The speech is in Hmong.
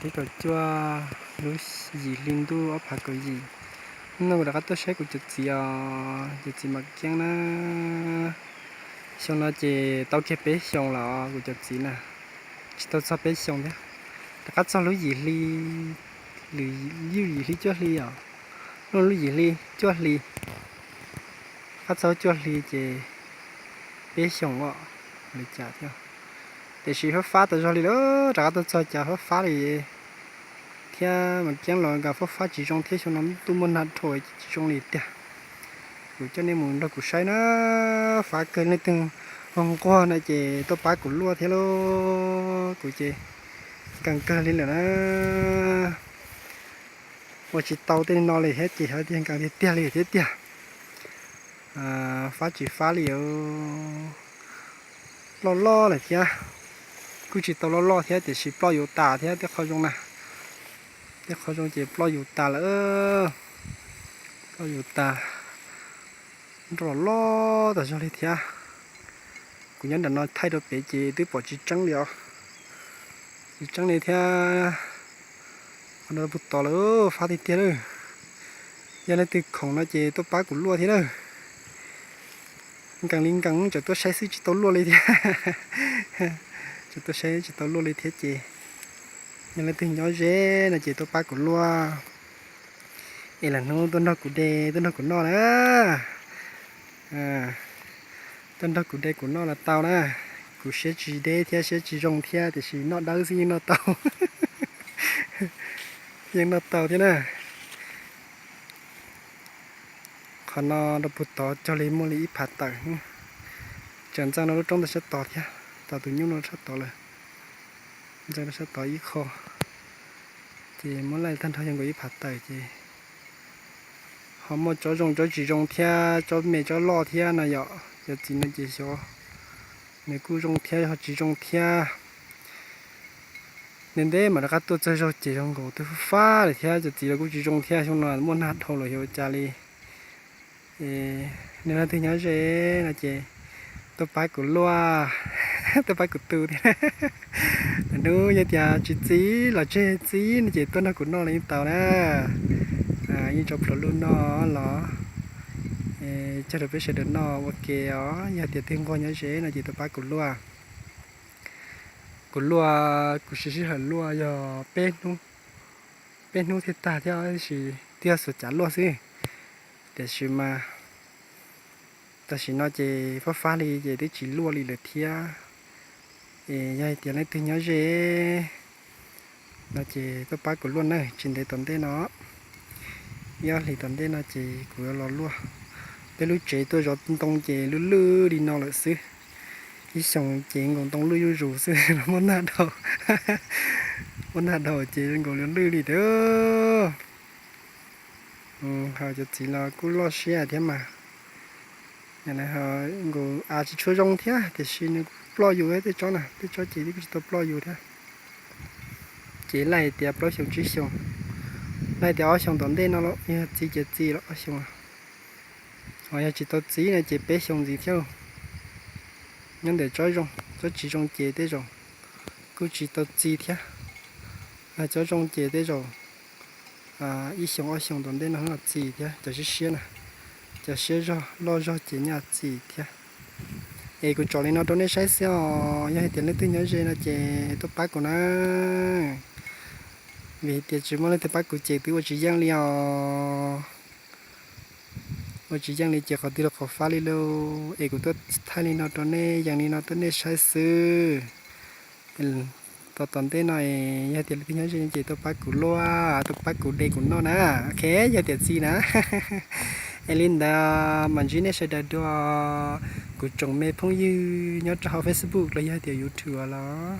Ib kaum cuaj lub yim hli ntuj ob phav kaum yim, hnub no kuv rov qab tuaj saib kuv cov txiv os, cov txiv Mas Kiab na. Xyoo no ces tau kiag peb xyoos los kuv cov txiv na, tsis tau txog peb xyoos thiab. Rov qab txog lub yim hli, lub yim hli cuaj hli os, lub yim hli cuaj hli, qab txog cuaj hli ces peb xyoos os, li cas thiab. Tiam sis fab fab tas zog li lawm, rov qab tuaj txog cas fab fab li thiab. Mas Kiab los nkas fab fab tsis zoo thiab, xyoo no ntuj muaj nag dhau tsis zoo li tiag. Kuv coj nej mus nrog kuv saib na, fab kawg, leej twg ho nquag no ces tuaj pab kuv luaj thiab lauj, kuv ces nkees kawg li lawm na. Ua tsis tau tej no li thiab ces hais tias nkees tiag tiag li thiab tiag. Fab tsis fab li, loj loj lawm thiab, kuj tsis tau loj loj thiab tiam sis ploj yus tas thiab, tej qho zoo na, tej qho zoo ces ploj yus tas lawm, ploj yus tas, nroj loj tas zog li thiab. Kuv nyob nram no thaij rau pem ces twb pom tsis tseeb li os, tsis tseeb li thiab. Qhov no puag tod lawm, fab tiag tiag lawm. Yog leej twg khoom no ces tuaj pab kuv luaj thiab lawm. Nkees li nkees, tseem tuaj saib xwb tsis tau luaj li thiab, tseem tuaj saib tsis tau luaj li thiab ces yog leej twg nyob ze no ces tuaj pab kuv luaj, es lwm hnub tuaj nrog kuv de tuaj nrog kuv noj na. Tuaj nrog kuv de kuv noj los tau na. Kuv siab tsis deb thiab siab tsis zoo thiab tiam sis noj dawb xwb yeej noj tau, yeej noj tau thiab na. Qhov no rau puag tod cog li muaj li ib phav tawm, tseem ntxeev rau lub roob ntawd sab tod thiab, tau tus nyuj no sab tod lawm, ntxeev rau sab tod ib qho. Ces muab laij tag nrho yog nkaus ib phav tawm ces ho muaj tsob zoo tsob tsis zoo thiab, tsob me tsob loj thiab no yom. Cov txiv no ces xyov nws kuj zoo thiab ho tsis zoo thiab. Ntev ntev mam rov qab tuaj txog zaug ces zoo nkaus twb fab fab lawm thiab, cov txiv los kuj tsis zoo thiab, xyoo no muaj nag dhau lawm xyov ua cas li. Nws leej twg nyob ze no ces tuaj pab kuv luaj, tuaj pab kuv tu thiab. Lwm hnub yog tias tsis txi los tseg, txi no ces tuaj nrog kuv noj los yeej tau na. Yeej tso plhuav luj noj los cog rau peb sawv daws noj ua ke os. Yog tias twg nquag nyob ze no ces tuaj pab kuv luaj. Kuv luaj, kuv siv sij hawm luaj yog peb hnub, peb hnub thiaj tag thiab, tab sis twb yog xuas cav luaj xwb. Tiam sis mas tam sim no ces fab fab li ces twb tsis luaj li lawm thiab. Es yog hais tias leej twg nyob ze no ces tuaj pab kuv luaj na, tsis ntev tom ntej no, ib ob hlis tom ntej no ces kuv yuav los luaj. Peb lub tsev tuaj zov ntoo ces lwj lwj li no lawm xwb. Ib xyoos ces nkaus ntoo lwj zuj zus xwb, muaj nag dhau, muaj nag dhau ces nkaus lwj lwj li thiab. Hos cov txiv los kuj loj siab thiab mas. Nkaus av tsis tshua zoo thiab tiam sis nws kuj ploj yus tej tsob na, tej tsob ces kuj tsis tau ploj yus thiab. Ces laij tias plaub xyoos tsib xyoos, laij tias ob xyoos tom ntej no los yog txi ces txi los ob xyoos. Ho yog tsis tau txi no ces peb xyoos ntxiv thiab. Nyob ntawm tsob zoo, tsob tsis zoo ces tej zaum kuj tsis tau txi thiab. Tsob zoo ces tej zaum ib xyoos ob xyoos tom ntej no los txi thiab, cov siab siab na, cov siab zog loj zog ces nyaj txi thiab. Es kuv tsom li no rau nej saib xwb os, yog hais tias leej twg nyob ze no ces tuaj pab kuv na. Vim hais tias tsis muaj leej twg pab kuv ces twb ua tsis yeej li os. Ua tsis yeej li ces qhov twg los qhov fab li lauj. Es kuv tuaj thaij li no rau nej, yees li no tuaj nej saib xwb. Tom tom ntej no es yog tias leej twg nyob ze ces tuaj pab kuv luaj, tuaj pab kuv de kuv noj na. Ok, yog tias txi na. Es li ntawd mam ntsib nej sawv daws dua, kuv tsoom me phooj ywg nyob rau hauv Facebook los yog tias YouTube los.